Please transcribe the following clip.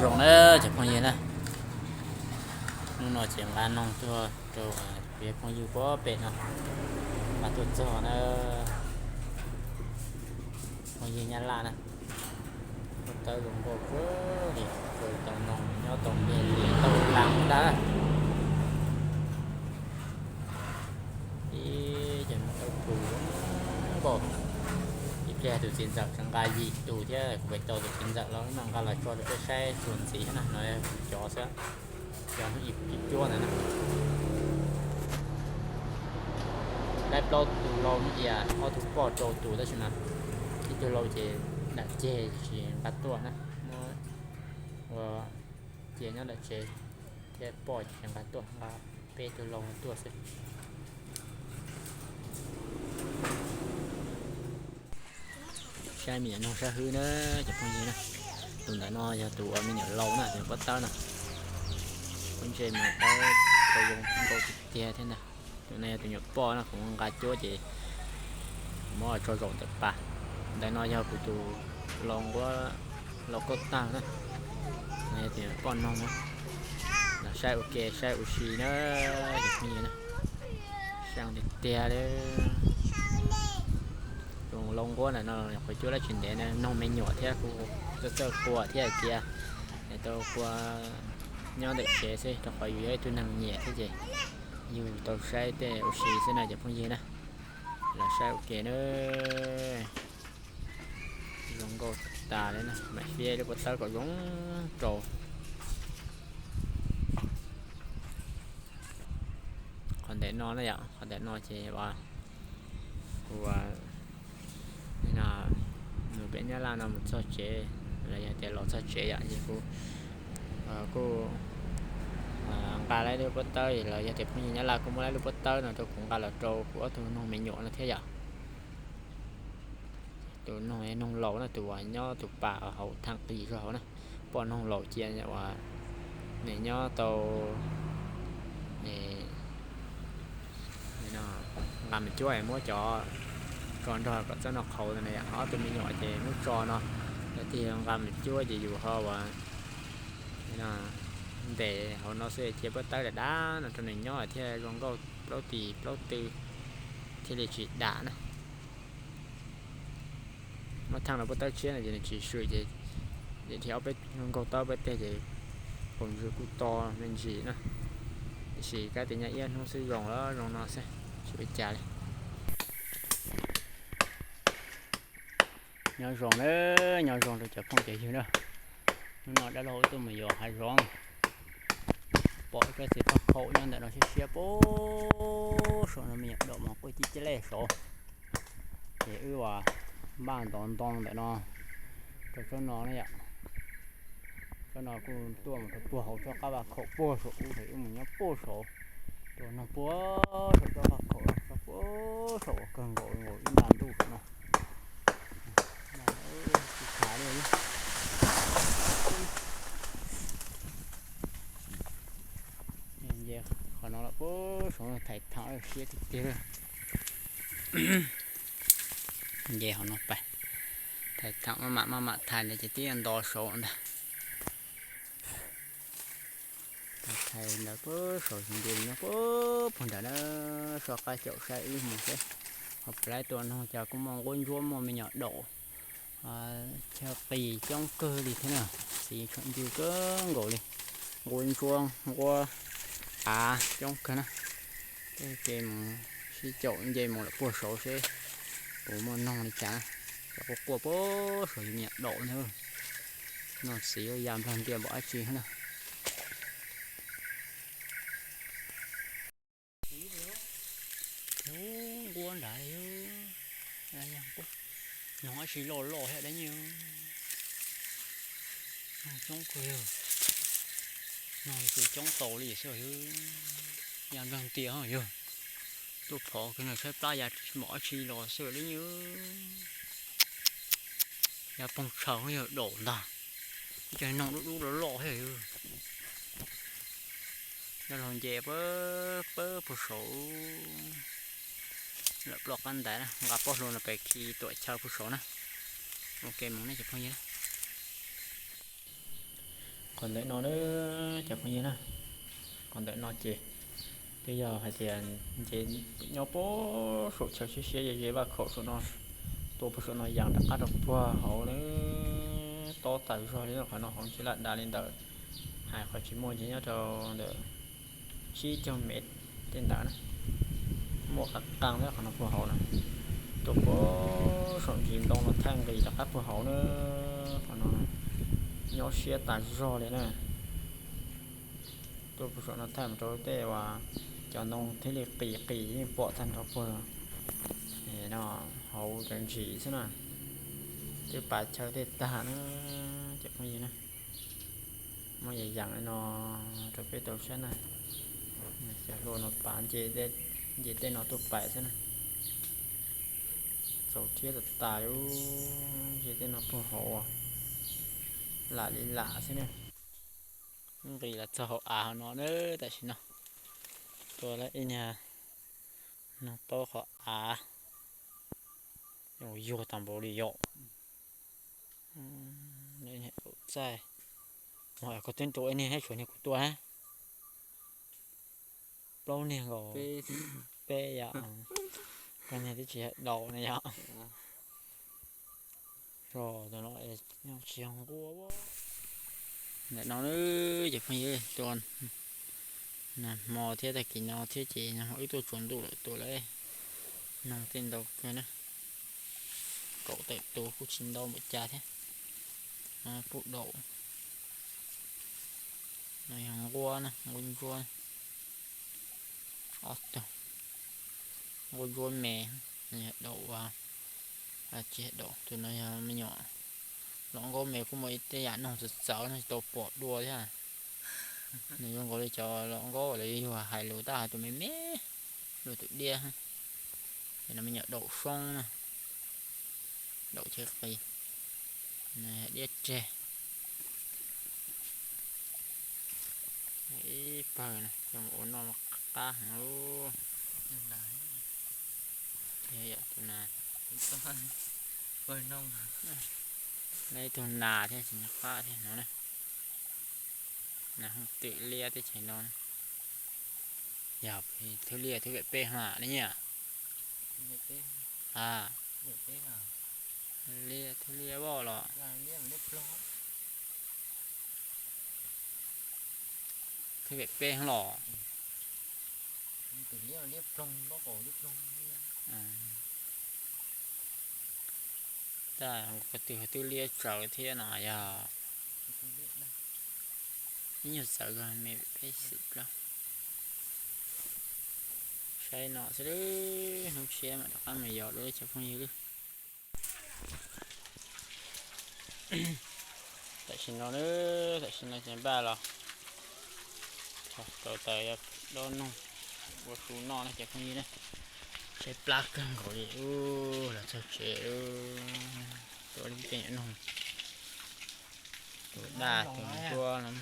Zoo na cov phooj ywg na, hnub no ces nqa noog tuaj rau peb phooj ywg puag pem no, nqa tuaj txog na, phooj ywg Nyab Laj na, tuaj tawb zoo nkauj kawg li, tau noog nyob tau npe li tau lam ntag. Ib cov noog tawb kub npaum, ib pliag tus txiv ntxawm tseem nqa yim tus thiab, kuv pem tau tus txiv ntxawm los no nqa los tso rau peb saib txuas ntxiv na, no cov xwb, cov ib cuab ntawd na. Laib plaub tus lau me ias, ob tug poj rau tus tab sis mas ib tug lau ces dam ceg tsis nqa tuaj na, muab ua cia nyob dam tsev thiab, poj ces nqa tuaj, nqa peb tug lau tuaj xwb. Saib me nyuam noog sab hwb na cov phooj ywg na. Tus ntawm no yog tus uas me nyuam lau na, tus pob tawb no. Pob ntseg mas tawb tau zoo nkauj tiag tiag thiab ntag. Tus no yog tus nyuam poj na, kuv nqa cuab ces muab tso zaum ntawm pas. Ntawm no yog kuv tus lau nquab, lau kauj tag na. No yog tus nyuam poj noog na. Los saib ua ke saib ua si na, cov phooj ywg na. Seej tiag tiag li. Tus lau nquab ntawm no qhov cuab lab tsis ntev na, noog me nyuam thiab kuj txawj txawj quas thiab hais tias es tau quas nyob ntawm tsev xwb, rau qhov yus yog ib tug neeg nyiam thiab ces yus tau saib tej ua si xwb na cov phooj ywg na. Los saib ua ke na. Zoo nkauj tas li na, mam fiab lub pob tawb kom zoo rau. Qhov ntawm no na yom, qhov ntawm no ces kuv mus pem Nyab Laj no mus txog tsev, los yog tias los txog tsev yom, ces kuv kuj nqa lawm lub pob tawb, los yog tias phooj ywg Nyab Laj kuj muab lawm lub pob tawb no rau kuv nqa los rau kuv ob tug noog me nyuam no thiab yom. Tus noog, noog laus na, tus uas nyob tus pas hauv thaaj qis zog hauv na, poj noog laus cia uas nws nyob tau nqa mus cuab es muab cov tso nrog kom txawj noj qhauv no, ob tug me nyuam ces muab tso no, yog tias nqa mus cuab ces yus ho uas ntes hauv no xwb, cia pob tawb dav dav no rau nws nyob thiaj zoo nkauj plaub tis plaub tw, thiaj li tsis dam na. Muab thaaj los pob tawb tshiab no ces nws tsis swm ces dhia ob peb zoo nkauj tawb peb teg ces qaum ntsws kuj to me ntsis na. Tiam sis kab tias nyob ib hnub xwb zoo los zoo no xwb, tsis ua cas li. Nyob zoo na, nyob zoo rau cov phooj cov ywg na. Hnub no dab laug wb tuaj mus yos hav zoov, pom ib tsob txiv faj khaum nyob ntawm no siab siab puag saum no, me nyuam daum mas quaj cib cib lej saud. Ces wb ua npaj ntov ntoo ntawm no rau tsob no na yom. Tsob no kuj tuaj mus rau puag hauv tsob qab vaj khaum puag saum ub, wb mus nyob puag saud, tuaj noog puag saum tsob qab khaum, tsob puag saum uas kawg nkaus nkaus ib nta ntuj saum no. Tsis khav li. Nce qhov no los puag saud, thaiv thaum siab tiag tiag. Nce hauv no pais, thaiv thaum maj mam maj mam thaiv ntawd ces twb yuav nto saud ntag. Thaiv ntawd puag saud, nce nyob puag puag nram na, soj qab caum saib wb mus seb. Ho pem lawv tuaj noog cas kuj muaj nquab ntsuab, muaj me nyuam daum, chaw qis coob kawg li thiab na, txiv tshoom ncw kawg nkaus li, nquab ntsuab nquab av coob kawg na. Tej ke mus sib caum nce mus lawm puag saud seb puas muaj noog li cas na. Cov quaj quaj puag saud yog me nyuam daum ntag. Noj txiv ya nplog ntia npaum dab tsi na. Nquab nrad, noog dab tsi loj loj thiab dab nyuag. Noog coob kawg yog, noog tus coob tau li xwb yog, ya nplog ntia yog. Tuaj phov kawg no, tshaib plab ya npaum dab tsi los xwb dab nyuag. Ya poog tshaw yog daum ntag. Ib co noog dub dub loj loj thiab. Nyob los nce pab pab puag saud lawm ploj qab ntais na, nqa pob hluas no pem khi tuam chaw puag saud na. Ok mus nej cov phooj ywg na. Qhov ntawm no na, cov phooj ywg na, qhov ntawm no ces twb yog hais tias nce nyob puag saum chaw siab siab ze ze vaj khaum saum no, tuaj puag saum no yas rov qab rau puag hauv na, tob tas zog li. Qhov no hauv ntshe lam dav li ntawd, hais qhov tsis muaj ntshe nyob rau ntawm tsib caug mev tej ntawd na. Muaj qab qas thiab qhov no puag hauv na. Tuaj puag saum ntsis ntoo no thaij nqis rov qab puag hauv na. Qhov no nyob siab tas zog li na. Tuaj puag saum no thaij mus rau tej uas cov ntoo thiaj li qis qis yeej pom tag nrho puag no hauv cov ntsis xwb na. Twb pav chaw tej tag na, cov phooj ywg na. Muab yas yas li no rau peb tau saib na. Cov hlua no pav nce tej no tuaj pais xwb na. Txaus rhiab tas tas li, nce tej no puag hauv, lam li lam xwb na. Nqis los txog hauv av hauv no na, tam sim no. Tua lawm ib niag noog taub qhov av, yuag tag npaum li yom. Txaij, koj twb tua ib niag thiab tshuav niag kuv tua na. Plaub niag nkaus, peb yom. Koj niag twb tsis daus na yom. Tus no tsis yog nquab. Ntawm no cov phooj ywg, tua nag hmo thiab tag kis no thiab ces nag hmo wb tuaj tsaus ntuj lawm tua lawm. Noog tej ntau kawg na. Kaum tawm tus kuj tsis ntau npaum cas thiab. Pub daum. No yog nquab na, nquab ntsuab. Ob tug nquab ntsuab me, daum, tsis daum, tus no yog me nyuam. Los nkaub me kuj muaj ib tej yam noog txawv txawv no tsis tau pom dua thiab. Nws zoo nkaus li cov los nkaub lawv yug hais lus tab hais tus me me, luag tus diab. Ces no me nyuam daum soob na, daum cheb qis, diab tseg. Ib pawg no coj mus ua noj qab heev lauj. Tus nas, ib tug nas thiab tsis nco qab thiab no na. Nas hooj twm liab teb chaws no. Yog thwb liab thwb pem peb hlo ne nyiam. A, liab thwb liab voj los. Thwb pem peb hlo los. Tab ko tw twb liab tsawv thiab no yog. Ib nyuag txawv me peb xwm plaub. Saib no xwb, hnub tshiab mam rov qab mus yos dua cov phooj ywg lawm. Tam sim no, tam sim no ces npaj los txog tau taws dob noog ua su noj na cov phooj ywg na. Tshaib plab kawg nkaus li, los txog tsev tua ib co nyuam noog, tus daj tus ntsuab no.